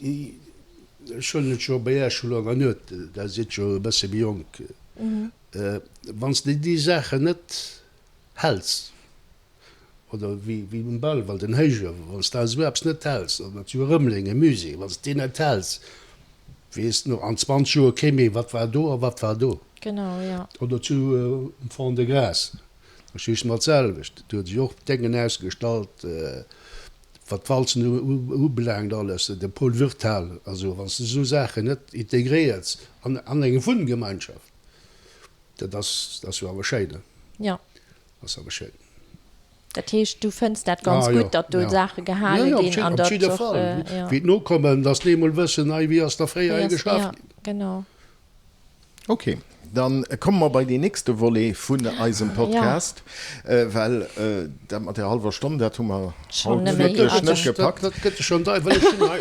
ech hunn et scho bei Iech elo an der Nuet, Der sidd jo e bësse méi jonk, wann s de déi Saachen net häls, Oder wéi um Belval, den Héichuewen, wann s de esou eppes net häls, oder zu Rëmeleng e Musée, wann s de deen net häls, weess no an 20 Joer kee méi, wat war do a wat war do. Genau, jo. Oder zu um Fond-de-Gras, da just mat d'selwecht. Do huet sech och Déngen ausgestallt, wat d'Walzen ubelaangt, alles, de Paul Würth-Hal. Also wann s de esou Saachen net integréiers an eng Wunngemeinschaft, dat ass, dat ass jo awer schéin, ne? Jo. Ass awer schéin. Dat heescht, du fënns dat ganz gutt, datt do Saache gehale ginn an datt och. Op jidde Fall. Wéi d'Nokommen, datt déi emol wëssen, hei, wéi ass da fréier hei geschafft ginn. Jo, genau. Ok, dann komme mer bei deen nächste Volet vun eisem Podcast, well dat mat där hallwer Stonn, dat hu mer haut wierklech net gepackt. Dat gëtt schonn dei, well ech hunn hei,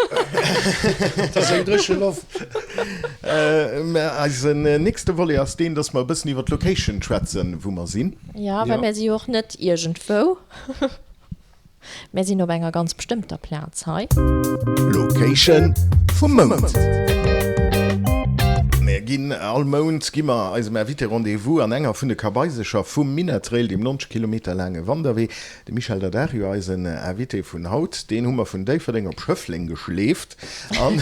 dat ass eng dréche Loft. Mä eisen nächste Volet ass deen, dass mer e bëssen iwwer d'Location schwätzen, wou mer sinn. Jo, well mir si jo och net iergendwou. Mir sinn op enger ganz bestëmmter Plaz hei. Location vum Mount. Mir ginn all Mount gi mer eisem Invité Rendez-vous an enger vun de Kabaisecher vum Minettrail, deem 90 Kilometer laange Wanderwee. De Michel Daddario, eisen Invité vun haut, deen hu mer vun Déifferdeng op Schëffleng geschleeft an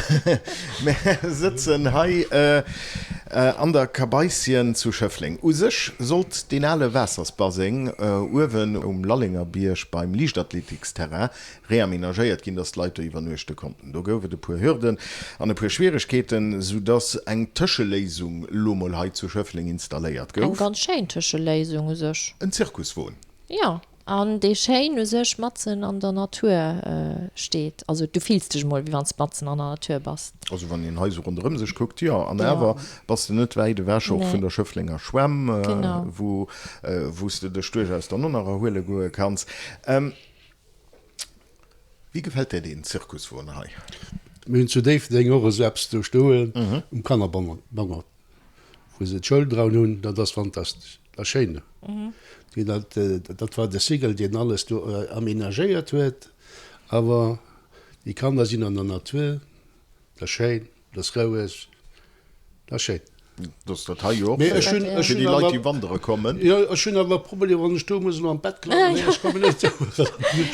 mir sëtzen hei an der Kabaisschen zu Schëffleng. U sech sollt deen ale Waassersbaseng uewen um Lallengerbierg beim Liichtathletiksterrain reamenagéiert ginn, dass d'Leit do iwwernuechte konnten. Do gouf et e puer Hürden an e puer Schwieregkeeten, soudass eng Tëscheléisung lo mol hei zu Schëffleng installéiert gouf. Eng ganz schéin Tëscheléisung u sech. En Zirkuswon. Jo. An dee schéin u sech matzen an der Natur steet. Also du fills dech emol, wéi wann s de matzen an der Natur bass. Also wann een hei esou ronderëm sech kuckt, jo. An awer bass de net wäit ewech och vun der Schëfflenger Schwämm, wou wou s de dech duerchaus dann och nach erhuele goe kanns. Wéi gefält där deen Zirkuswon hei? Mir hunn zu Déifferdeng och esou eppes do stoen um Kannerbongert. Wou se d'Schoul dran hunn, dat ass fantastesch, dat ass schéin. Deen hat, dat war de Sigel, deen alles do aménagéiert huet. Awer déi Kanner sinn an der Natur, dat ass schéin, dat ass roueg, dat ass schéin. Dat ass dat hei jo och fir déi Leit, déi wandere kommen. Jo, ech hunn awer Problemer, wann ech do muss elo an d'Bett klammen, nee, ech kommen net do eran.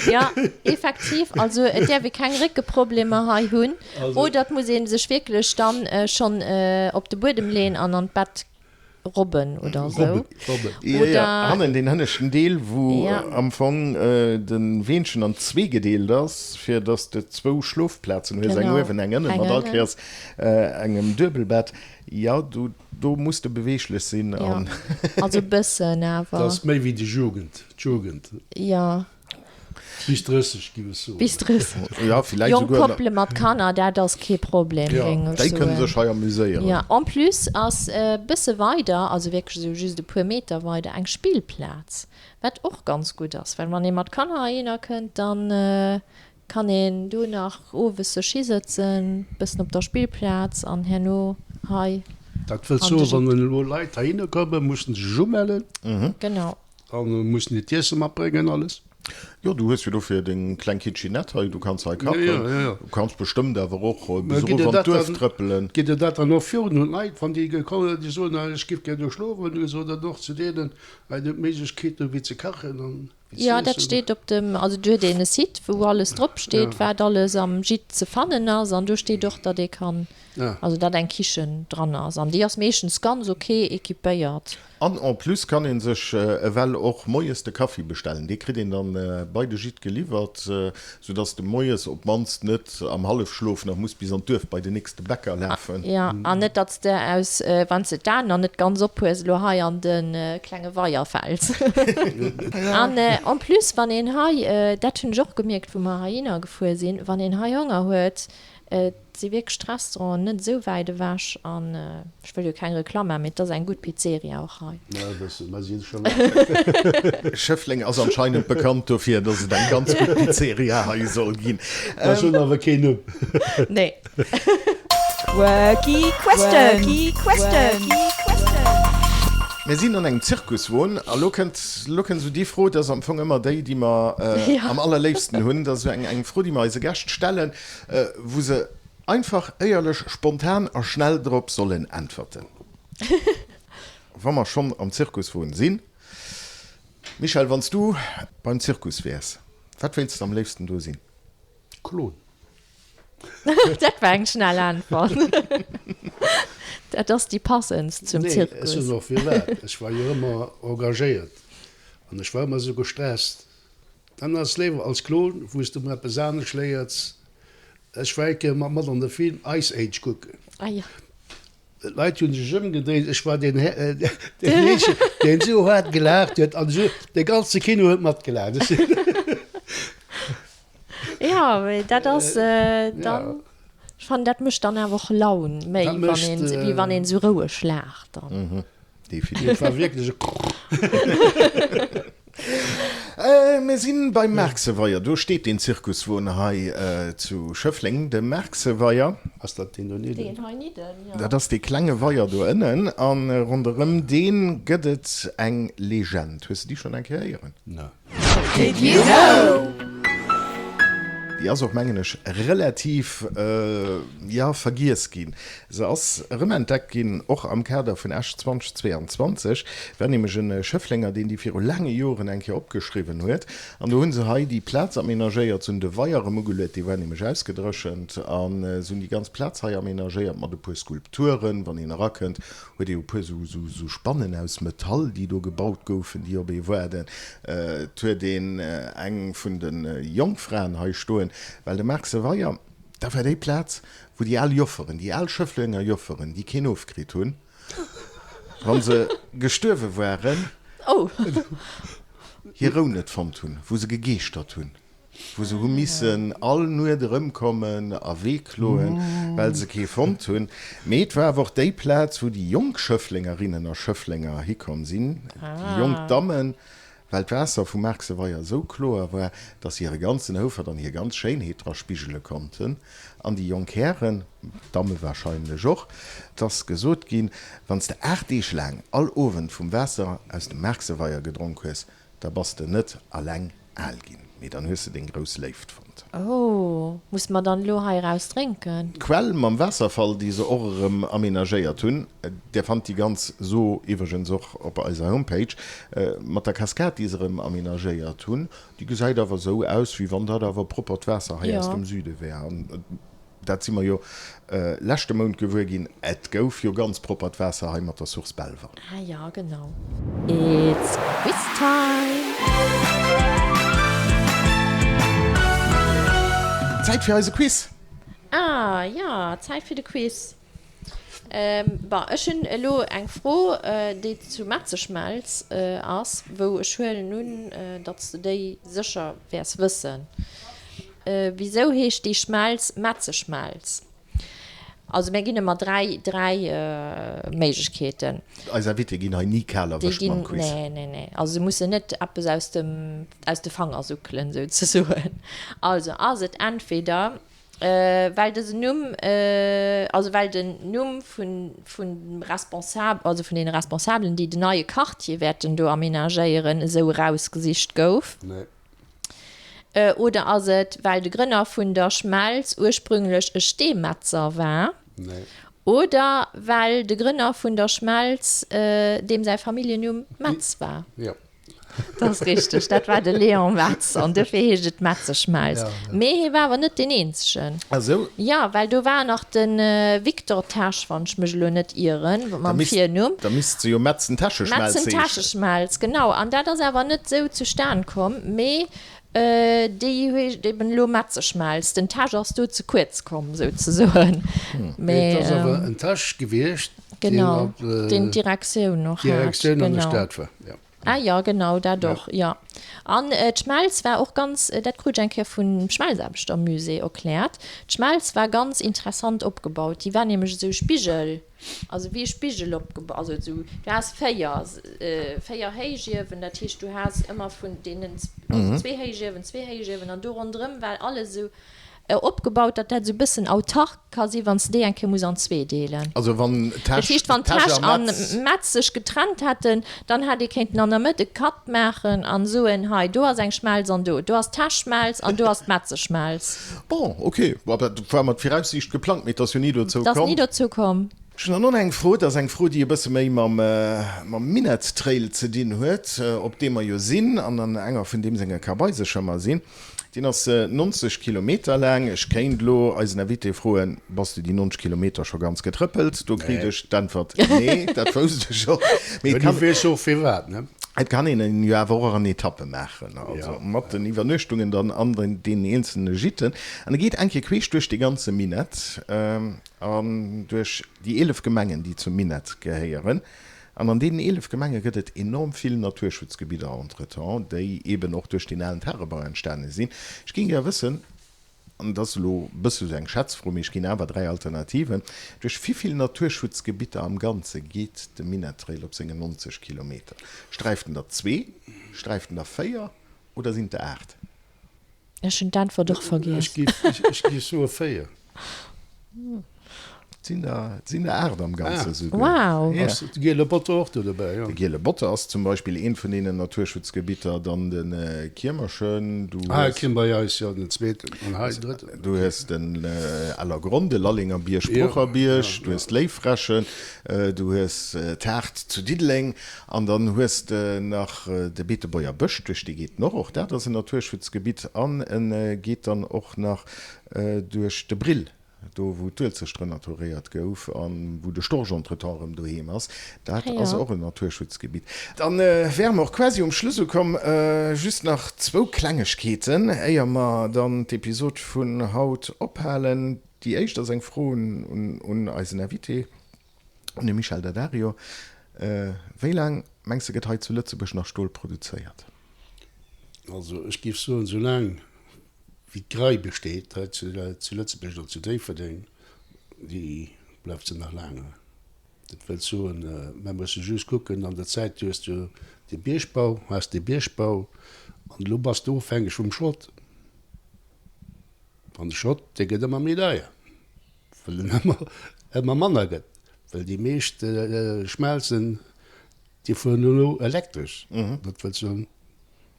Jo, effektiv, also et däerf ee keng Réckeproblemer hei hunn. Oder et muss ee sech wierklech dann schonn op de Buedem leeën an an d'Bett robben oder esou. Oder hannen deen hënneschten Deel, wou am Fong de Weenchen an zwee gedeelt ass, fir datt s de zwou Schlofplazen hues, eng uewen, eng ënnen, mat all Kéiers engem Duebelbett. Jo, do muss de beweeglech sinn. Also e bëssen awer. Dat ass méi wéi de Jugend, d'Jugend. Jo. Bis 30, giff ech soen. Bis 30. Ja, villäicht Jonk souguer. Koppele mat Kanner, dat ass kee Problem, Ja, géing ech déi kënne soen. sech hei amuséieren. Ja, en plus ass e bësse weider, also wierklech esou just e puer Meter weider, eng Spillplaz, wat och ganz gutt ass, well wann ee mat Kanner heihinner kënnt, dann kann een do nach owes sech hisëtzen, bëssen op der Spillplaz an herno hei Dat wëllt an de soen, wann elo Leit heihinner kommen, mussen se sech umellen. Genau. An mussen déi d'Iesse matbréngen alles? Jo, du hues jo dofir deng kleng Kitchenette hei, du kanns hei kachen. Jo, jo, jo. Du kanns bestëmmt awer och bis erof an d'Duerf trëppelen. Gitt Dir dat dann och virun un d'Leit, wann déi kommen, déi soen, ech giff gär do schlofen? Dir sot dann och zu deenen, hei hutt d'Méiglechkeet wéi ze kachen an wéi ze iessen. Jo, dat steet op dem, also do huet een e Site, wou alles drop steet, wat alles am Gîte ze fannen ass. An do steet och, datt ee kann, also datt eng Kichen dran ass. An déi ass meeschtens ganz ok equipéiert. An en plus kann een sech ewell och moies de Kaffi bestellen. Dee kritt een dann bei de Gîte geliwwert, sou dass de moies op mannst net am Hallefschlof nach muss bis an d'Duerf bei den nächste Bäcker lafen. Jo, an net datts de aus, wann s de d'Aen nach net ganz op hues, elo hei an de klenge Weier fäls. An en plus, wann een hei, dat hunn ech och gemierkt wou mer heihinner gefuer sinn, wann een hei Honger huet, Et si wierklech d'Restauranten net esou wäit ewech an ech wëll jo keng Reklamm maachen, mee et ass eng gutt Pizzeria och hei. Schëffleng ass anscheinend bekannt dofir, dass et eng ganz gutt Pizzeria hei soll ginn. Ech hunn awer keen Numm. Nee. Quirky Question. Mir sinn an engem Zirkuswon a lo kënnt, lo kënnt esou déi Fro, dat ass am Fong ëmmer déi, déi mer am allerléifsten hunn, dat ass esou eng Fro, déi mer eise Gäscht stellen. Wou se einfach, éierlech, spontan a schnell drop sollen äntwerten. Wa mer schonn am Zirkuswon sinn, Michèle, wann s du beim Zirkus wäers, wat wéilts de am léifsten do sinn? Klon. Dat war eng schnell Äntwert. Dat ass déi passendst zum Zirkus. Nee, ech soen och firwat. Ech war jo ëmmer engagéiert an ech war ëmmer esou gestresst. Dann ass léiwer als Klon, wou s de mol eppes anescht léiers. Ech war eng Kéier mat mat an de Film Ice Age kucken. Ah jo. D'Leit hunn sech ëmgedréit, ech war deen deen eenzegen, deen esou haart gelaacht huet an esou de ganze Kino huet matgelaacht. Ech sinn. Jo, mee dat ass dann, ech fannen dat mécht dann awer och Laun méi, wann een, wéi wann een esou roueg laacht dann. Definitiv. Et war wierklech e. Mir sinn beim Maarkseweier. Do steet deen Zirkuswon hei zu Schëffleng, de Maarkseweier. Ass dat deen do nidden? Deen hei nidden, jo. Dat ass dee klenge Weier do ënnen. A ronderëm dee gëtt et eng Legend. Hues de déi schonn eng Kéier héieren? Ne. Did you know? Déi ass och, mengen ech, relativ, jo, vergiess ginn. Se ass erëmentdeckt ginn, och am Kader vun Esch 2022. War nämlech e Schëfflenger, deen déi viru laange Joren eng Kéier opgeschriwwen huet. An do hu se hei déi Plaz amenagéiert, se hunn de Weier erëm ugeluet, dee war nämlech ausgedréchent. A se hunn déi ganz Plaz hei amenagéiert mat e puer Skulpturen. Wann een erakënnt, huet ee e puer esou Spannen aus Metall, déi do gebaut goufen, déi op ee waarden. Et huet een eng vun de Jongfraen hei stoen, well de Maarkse Weier, dat war déi Plaz, wou déi al Jofferen, déi al Schëfflenger Jofferen, déi keen ofkritt hunn, wa se gestuerwe waren. Oh! Hir Rou net fonnt hunn, wou se gegeeschtert hunn, wou se hu missen all Nuet erëmkommen a wehkloen, well se kee fonnt hunn. Mee et war awer och déi Plaz, wou déi jonk Schëfflengerinnen a Schëfflenger hikomm sinn, déi jonk Dammen, well d'Waasser vum Maarkseweier esou kloer war, dass se hire ganzen Houfert an hir ganz Schéinheet dra spigele konnten. An déi jonk Hären, d'Damme wahrscheinlech och. Et ass gesot ginn, Wann s de 8 Deeg laang all Owend vum Waasser aus dem Maarkseweier gedronk hues, da bass de net alleng al ginn, mee dann hues de deng grouss Léift fonnt. Oh, musse mer dann elo hei eraus drénken? D'Quell mam Waasserfall, déi se och erëm amenagéiert hunn, där fannt déi ganz So iwwregens och op eiser Homepage, mat der Kaskad, déi se erëm amenagéiert hunn, déi gesäit awer esou aus, wéi wann dat awer proppert Waasser hei aus dem Süde wär. An dat si mer jo leschte Mount gewuer ginn, et gouf jo ganz proppert Waasser hei mat der Source Belval. Ah jo, genau. It's quiz time! Zäit fir eise Quiz! Ah jo, Zäit fir de Quiz. Bon, ech hunn elo eng Fro, déi zu Metzeschmelz ass, wou ech huelen un, datt s de déi sécher wäers wëssen. Wisou heescht déi Schmelz Metzeschmelz? Also mir ginn ëmmer 3, 3 Méiglechkeeten. Eis Invitéë ginn hei ni kal erwëscht mam Quiz. Nee, nee, nee. Also se mussen net eppes aus dem, aus de Fanger suckelen, souzesoen. Also ass et entweder well dësen Numm, also well den Numm vun, vun dem Responsab, also vun deene Responsabelen, déi den neie Quartier wäerten do amenagéieren, esou erausgesicht gouf. Nee. Oder ass et, well de Grënner vun der Schmelz ursprünglech e Steemetzer war? Nee. Oder well de Grënner vun der Schmelz, deem säi Familljennumm Metz war? Jo. Dat ass richteg, dat war de Léon Metz an duerfir heescht et Metzeschmelz. Mee hie war awer net deen eenzegen. Ah sou? Jo, well do war nach de Victor Tesch, wann ech mech elo net ieren, mam Virnumm. Da misst se jo Metzentäscheschmelz heeschen. Metzentäscheschmelz, genau. An dat ass awer net sou zustan komm, mee déi heescht eben elo Metzeschmelz. Den Tesch ass do ze kuerz komm, souzesoen. Mee et ass awer en Tesch gewiescht, deen op deen d'Direktioun och hat. D'Direktioun an der Stad war, jo. Ah jo, genau, dat och, jo. An d'Schmelz war och ganz, dat krut ech eng Kéier vum Schmelzaarbechtermusée erkläert, d'Schmelz war ganz interessant opgebaut. Déi war nämlech esou Spigel, also wéi e Spigel opgebaut, also esou, du has 4, 4 Héichiewen, dat heescht, du has ëmmer vun deenen, also zwee Héichiewen, zwee Héichiewen an do ronderëm war alles esou Opgebaut, datt dat esou e bëssen autark ka sinn, wann s de déi eng Kéier muss an zwee deelen. Also wann Dat heescht, wann Täsch Täsch a an Metz. Metz sech getrennt hätten, dann hätt ee kéinten an der Mëtt e Cut maachen an soen, hei do ass eng Schmelz an do, do ass d'Täschschmelz an do ass d'Metzeschmelz. Bon, ok, dat war mat Viraussiicht geplangt, mee et ass jo ni dozou Et ass komm. ni dozou komm. Ech hunn dann och nach eng Fro, dat ass eng Fro, déi e bësse méi mam Minett Trail ze dinn huet, op deem mer jo sinn an an enger vun deem senge Kabaisecher mer sinn. Deen ass 90 Kilometer laang. Ech kéint elo eisen Invité froen, Bass de déi 90 Kilometer scho ganz getrëppelt? Do kritt ech d'Äntwert, Nee, dat wousst ech och. Mee et kann. Du weess och firwat, ne? Et kann een en jo awer och an Etappe maachen, also mat den Iwwernuechtungen dann an deenen eenzelne Gîten. An e geet eng Kéier queesch duerch dee ganze Minett. An duerch déi 11 Gemengen, déi zum Minett gehéieren. An an deenen 11 Gemenge gëtt et enorm vill Naturschutzgebidder entretemps, déi eeben och duerch deen alen Tagebau entstane sinn. Ech géing gär wëssen, an dat ass elo e bësse sou eng Schätzfro, mee ech ginn awer 3 Alternativen, Duerch wivill Naturschutzgebitter am Ganze geet de Minett-Trail op sengen 90 Kilometer? Sträift en der zwee, sträift en der véier oder sinn et der aacht? Ech hunn d'Äntwert och vergiess. Ech géif soe 4. Et sinn der, et sinn der 8 am Ganze souguer. Wow! Ass de Giele Botter och do dobäi? De Giele Botter ass zum Beispill eent vun deenen Naturschutzgebitter. Dann de Kiermerchen, du Ah, hues. Kierm bei eis, jo, den zweeten an hei den drëtten. Du hues den Ellergronn, de Lallengerbierg, Brucherbierg, du hues d'Léiffrächen, du hues d'Haard zu Diddeleng. An dann hues de nach de Beetebuerger Bësch, duerch dee geet en och, och dat ass en Naturschutzgebitt. An e geet dann och nach duerch de Brill, do wou d'Uelzecht renaturéiert gouf a wou de Storch entretemps erëm doheem ass. Dat ass och en Naturschutzgebitt. Dann wäre mer och quasi um Schluss ukomm. Just nach zwou Klengegkeeten, éier mer dann d'Episod vun haut ophalen. Déi éischt ass eng Fro un eisen Invité. Un de Michel Daddario, Wéi laang mengs de gëtt hei zu Lëtzebuerg nach Stol produzéiert? Also ech géif soen, soulaang wéi d'Grei besteet hei zu Lëtzebuerg an zu Déifferdeng, déi bleift se nach laang hei. Dat wëllt soen, mer musse just kucken, an der Zäit du hues du de Biergbau, has de Biergbau an elo bass de ofhängeg vum Schrott. An de Schrott, dee gëtt ëmmer méi deier, well en ëmmer, ëmmer manner gëtt, well déi meescht Schmelzen, déi fueren elo elektresch. Dat wëllt soen,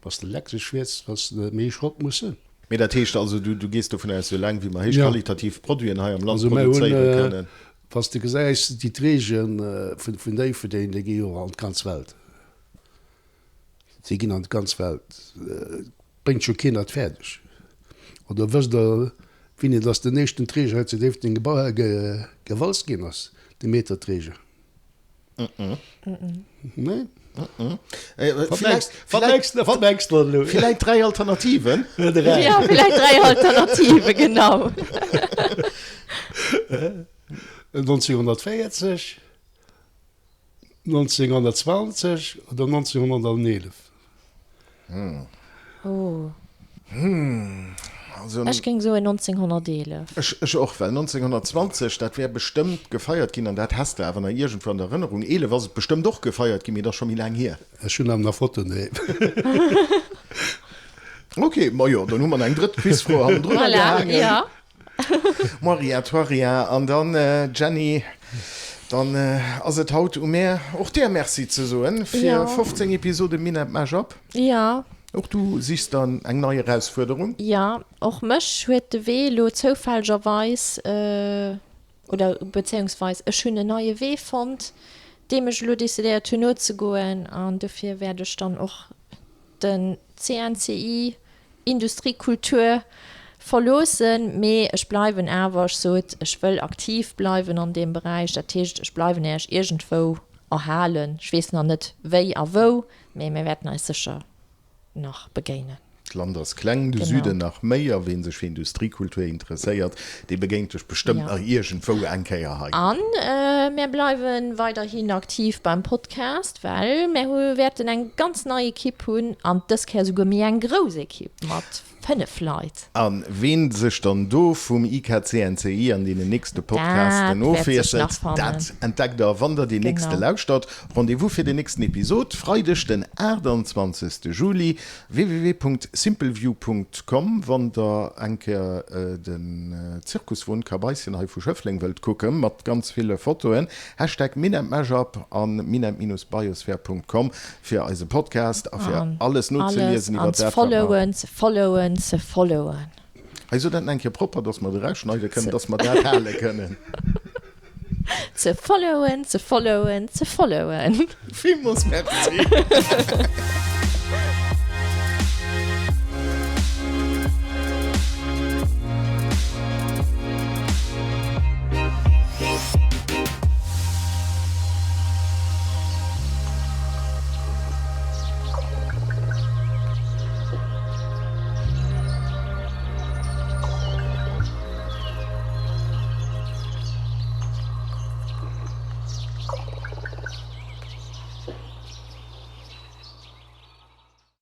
Wann s de elektresch fiers, wass de méi Schrott muss hunn. Mee dat heescht also, du gees dovun aus, soulaang wéi mer héichqualitativ Produiten hei am Land produzéiere kënnen. Wann s de gesäis, déi Träge vun Déifferdeng, déi gi jo an d'ganz Welt. Déi ginn an d'ganz Welt. Bréngt jo keen dat fäerdeg. Oder wësst Der, wéini dass den éischten Träger hei zu Déifferdeng gewalzt ginn ass, de Meterträger? Nee. Wat mengs du elo? Villäit 3 Alternativen? Ja, villäit 3 Alternativen, genau. 1940, 1920 oder 1911? Oh. Also, Ech géing soen 1911. Ech, ech och, well 1920, dat wär bestëmmt gefeiert ginn, an dat häss de awer nach iergendwou an der Erënnerung. 11 ass et bestëmmt och gefeiert ginn, mee et ass scho méi laang hier. Ech hunn awer nach Fotoen doheem. Ok, majo, dann hu mer nach eng drëtt Quizfro hannendrunner Voilà, gehaangen. ja. Moi rien, toi rien. An dann, Jenny, dann ass et haut u mär, och dir Merci ze soen fir 15 Episode Minett Mash-up. Jo. Och du sichs der eng nei Erausfuerderung. Jo, och mech huet de Wee elo zoufällegerweis, oder bezéiungsweis ech hunn en neie Wee fonnt, deem ech elo decidéiert hunn nozegoen. An dofir wäert ech dann och den CNCI, Industrie, Kultur, verloossen, mee ech bleiwen awer, ech sot, ech wëll aktiv bleiwen an deem Beräich, dat heescht, ech bleiwen Iech iergendwou erhalen. Ech weess nach net wéi a wou, mee mir wäerten eis sécher nach begéinen. D'Land ass kleng, de Süden nach méi, a ween sech fir Industriekultur interesséiert, dee begéint dech bestëmmt nach iergendwou eng Kéier hei. A mär bleiwe weiderhin aktiv beim Podcast, well mär hu wäerten eng ganz nei Ekipp hunn, an dës Kéier souguer méi eng grouss Ekipp mat 5 Leit. A ween sech dann do vum IKCNCI an deenen nächste Podcasten ofwiesselt, dat entdeckt der, wann der deen nächste lauschtert. Rendez-vous fir den nächsten Episod, Freideg den 28. Juli. www.simpleview.com Wann der eng Kéier den Zirkuswon Kabeischen hei vu Schëffleng wëllt kucken, mat ganz ville Fotoen, Hashtag minetmashup an minet-biosphere.com fir eise Podcast a fir alles nozeliesen iwwer dat, wat mer. An ze followen, ze followen, ze followen. Hei, so dat nach eng Kéier propper, dass mer et erausschneide kënnen, dass mer dat hale kënnen. Ze followen, ze followen, ze followen. Villmools Merci.